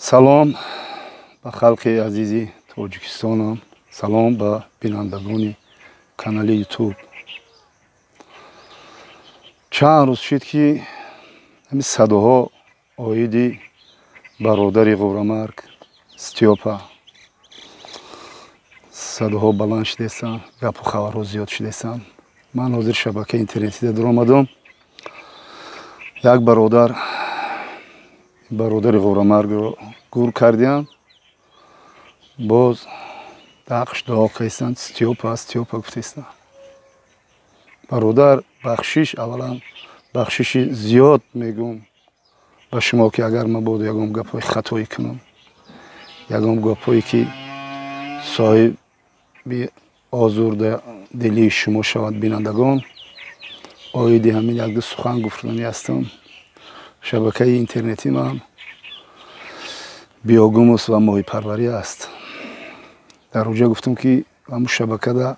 Салом ба халқи азизи Тоҷикистонам, салом ба бинандагони канали Ютуб. Чанд рӯз шуд, ки ҳамин садоҳо оиди бародари ғӯрамарг Стёпа садоҳо баланд шудестанд, гапу хабарҳо зиёд шудестанд. Ман ҳозир шабакаи интернетида дуромадам. Як бародар бародари ғӯрамаргро гур кардиям, боз дақш дуо кардистанд, Стёпа, Стёпа гуфтестанд. Бародар, бахшиш, аввалан бахшиши зиёд мегӯм ба шумо, ки агар мабодо ягон гапҳои хатоӣ кунам, ягон гапҳое ки соҳиби озурдадилии шумо шавад, бинандагон, оиди ҳамин якду сухан гуфтанӣ ҳастам. Шабакаи интернетӣ ман биогумус ва моҳипарварӣ аст. Дар оҷа гуфтам, ки ҳамун шабакада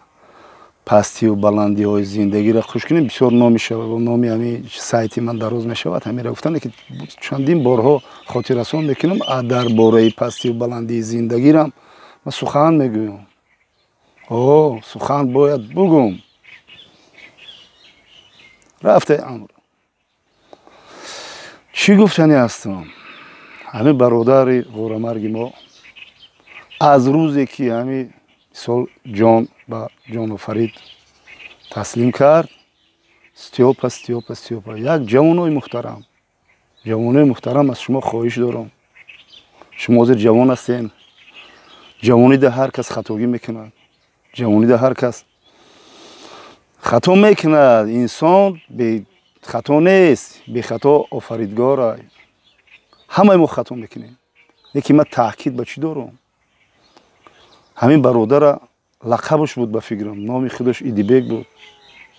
пастию баландиҳои зиндагиро хуш кунем. Бисёр номи номи ҳамин сайти ман дароз мешавад, ҳаминро гуфтам, ки чандин борҳо хотиррасон мекунам. Дар бораи пастию баландии зиндагирам ман сухан мегӯям. О, сухан бояд бугӯм. Рафте амр. Чӣ гуфтанӣ ҳастам? Ҳамин бародари ғӯрамарги мо аз рӯзе ки ҳамин мисол ҷон ба ҷонофарид таслим кард, Стёпа, Стёпа, Стёпа. Як ҷавонои муҳтарам, ҷавонои муҳтарам, аз шумо хоҳиш дорам. Шумо ҳозир ҷавон ҳастем. Ҷавонида ҳар кас хатогӣ мекунад, ҷавонида ҳар кас хато мекунад. Инсон бехато нест, бехато офаридгора. Ҳамаи мо хато мекунем. Лекин ман таъкид ба чӣ дорам? Ҳамин бародара лақабаш буд, ба фикрам, номи худаш Идибек буд,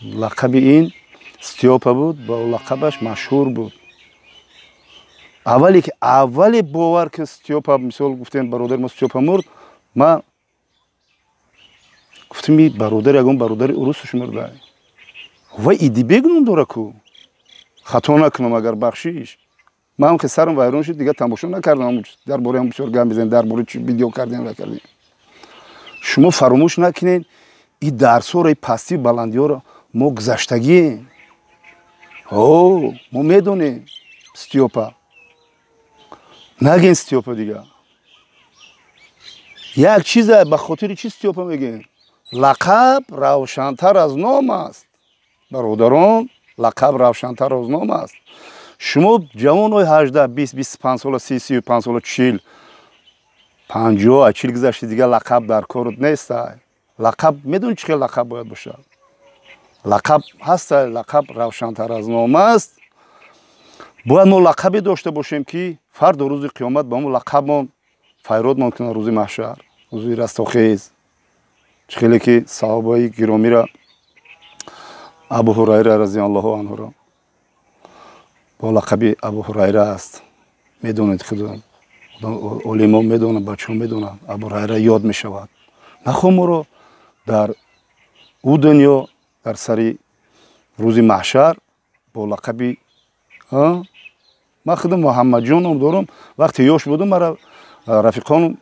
лақаби ин Стёпа буд, ба лақабаш машҳур буд. Аввале ки аввале бовар ки Стёпа, мисол гуфтем, бародари мо Стёпа мурд, ман гуфтам, и бародар ягон бародари урусаш мурда, ва Идибек ном дора ку. Хато накунам агар, бахшиш. Ман ки сарам вайрон шуд, дигар тамошо накардам. Дар бораи ҳам бисёр гап мезанем, дар бораи видео кардем, накардем. Шумо фаромӯш накунед, и дарсҳоро, и пастию баландиҳоро мо гузаштагием. О, мо медонем. Стёпа нагем, Стёпа дигар. Як чиза, ба хотири чи Стёпа мегӯем? Лақаб равшантар аз ном аст, бародарон, лақаб равшантар аз ном аст. Шумо ҷавонои 18, 20, 25 сола, 30, 35 сола, 40, 50, аз 40 гузашти, дигар лақаб дар корот нест. Лақаб, медонӣ, чӣ хел лақаб бояд бошад? Лақаб ҳаста, лақаб равшантар аз ном аст. Бояд мо лақабе дошта бошем, ки фардо рӯзи қиёмат ба мо лақабмон файродмон кунад, рӯзи маҳшар, рӯзи растохез. Чӣ хеле ки саҳобаи гиромира Абу Ҳурайра разиаллоҳу анҳуро бо лақаби Абу Ҳурайра аст, медонед, худ олимон медонанд, бачаҳо медонанд, Абу Ҳурайра ёд мешавад. Нахо моро дар ӯ дунё, дар сари рӯзи маҳшар бо лақаби. Ман худам Муҳаммадҷон ном дорам. Вақте ёш будам, мара рафиқонам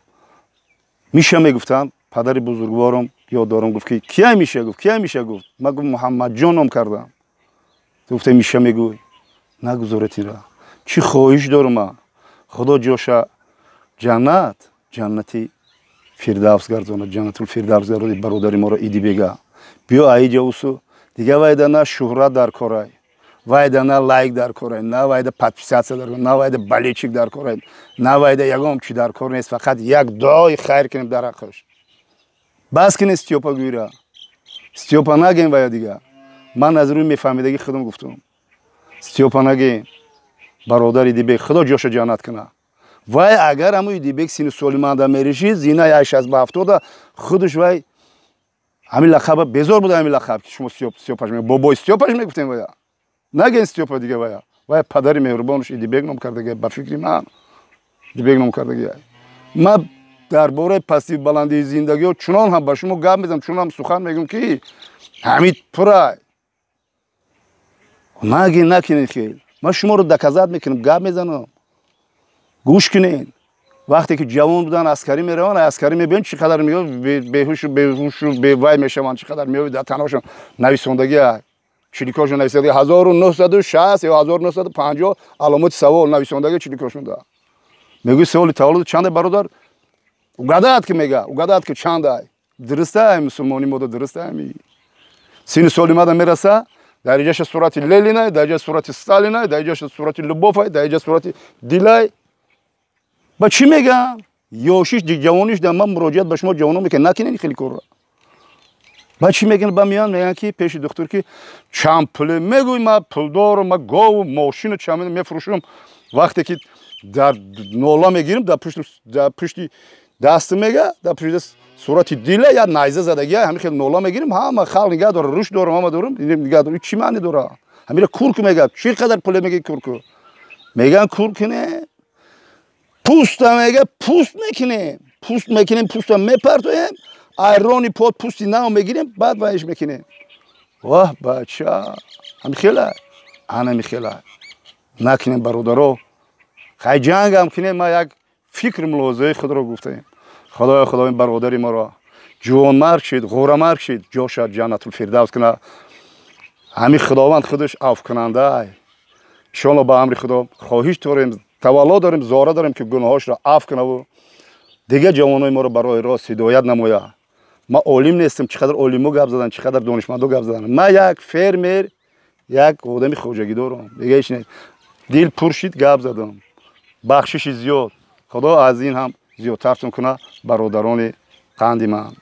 Миша мегуфтанд. Падари бузургворам, ёд дорам, гуфт, ки кия Миша гуфт, кия Миша гуфт. Ман гуфт, Муҳаммадҷон ном кардам. Гуфта, Миша мегӯй. Нагузоред инра. Чӣ хоҳиш дорам ман? Худо ҷоша ҷаннат, ҷаннати фирдавс гардонад, ҷаннатул фирдавс гардонад бародари моро Идибега. Биё аиҷа усу дига, вайда на шӯҳрат дар корай, вайда на лайк дар корай, на вайда подписаться дар, на вайда болельщик дар корай, на вайда ягон чи дар кор нест. Фақат як дуои хайр кунем дар ҳаққаш. Бас кунед Стёпа гӯйра, Стёпа нагем вая дига. Ман аз рӯи мефаҳмидагӣ худам гуфтам, Стёпа нагем. Бародар Идибек, Худо ҷоша ҷаннат кунад. Вай агар ҳамун Идибек сину соли манда мерешид, зинаи 60 ба 70-а худаш, вай ҳамин лақаба безор буда, ҳамин лақаб, ки шумо Стёпаш, бобои Стёпаш мегуфтем. Вая нагем Стёпа дига. Вая падари меҳрубонаш Идибек ном кардага, ба фикри ман, Идибек ном кардага. Ман дар бораи пастию баландии зиндагиҳо чунон ҳам ба шумо гап мезанам, чунон ҳам сухан мегӯям, ки ҳамид пурай. Наги, накунед хел. Ман шуморо доказать мекунам, гап мезанам, гӯш кунед. Вақте ки ҷавон будан, аскарӣ мераванд, аскарӣ мебиён, чӣ қадар меёд, беҳушу беҳушу бевай мешаванд, чӣ қадар меёд, дар таношон нависондагӣ, чиликошон нависондагӣ 1960 ё 1950 аломоти савол нависондагӣ чиликошонда. Мегӯи, саволи таваллуд чанде, бародар? Угадать ки, мега, угадать ки чандай. Дурустай, мусулмонӣ мода дурустай. Сини соли мада мераса, дар иҷаша сурати Ленинай, дар иҷа сурати Сталинай, дар иҷаша сурати Любовай, дар иҷа сурати Дилай. Ба чӣ мегӯям? Ёшиш, ҷавониш да, ман муроҷиат ба шумо ҷавонон мекунам, накунед хеле корро. Ба чӣ мегӯянд? Ба меянд, мегӯянд, ки пеши духтур ки чанд пуле мегӯй, ман пул дорам, ман гову мошину чамин мефурӯшам. Вақте ки дар нола мегирим, дар пушти даст, мега, дар пушти сурати дила я найза задагия, ҳамин хел нола мегирим, ҳама халқ нигаҳ дора, рушд дорам, ҳама дорам, нигаҳ дорам. Чӣ маъне дора? Ҳамира курку мега, чӣ қадар пуле меги, курку меган, кур кунем пӯста, мега, пӯст мекунем, пӯст мекунем, пӯста мепартоем, айрони под пӯсти нав мегирем, баъд вайш мекунем. Воҳ, бача, ҳами хела, анами хела накунем, бародаро. Хай, ҷангам кунем, ма як фикр, мулоҳизаи худро гуфтаем. Худоё, Худои, бародари моро ҷувонмарг шид, ғӯрамарг шид, ҷоша Ҷаннатулфирдавс куна. Ҳамин Худованд худаш афвкунанда. Иншоалло, ба амри Худо хоҳиш дорем, тавалло дорем, зора дорем, ки гуноҳошро афв кунаву дигар ҷавонои моро ба роҳи рост ҳидоят намоя. Ман олим нестам, чӣ қадар олимо гап задан, чӣ қадар донишмандо гап задан. Ман як фермер, як одами хоҷагидорам, дига ҳеч не. Дил пур шид, гап задам, бахшиши зиёд. Худо аз ин ҳам зиёдтартон куна, бародарони қанди ман.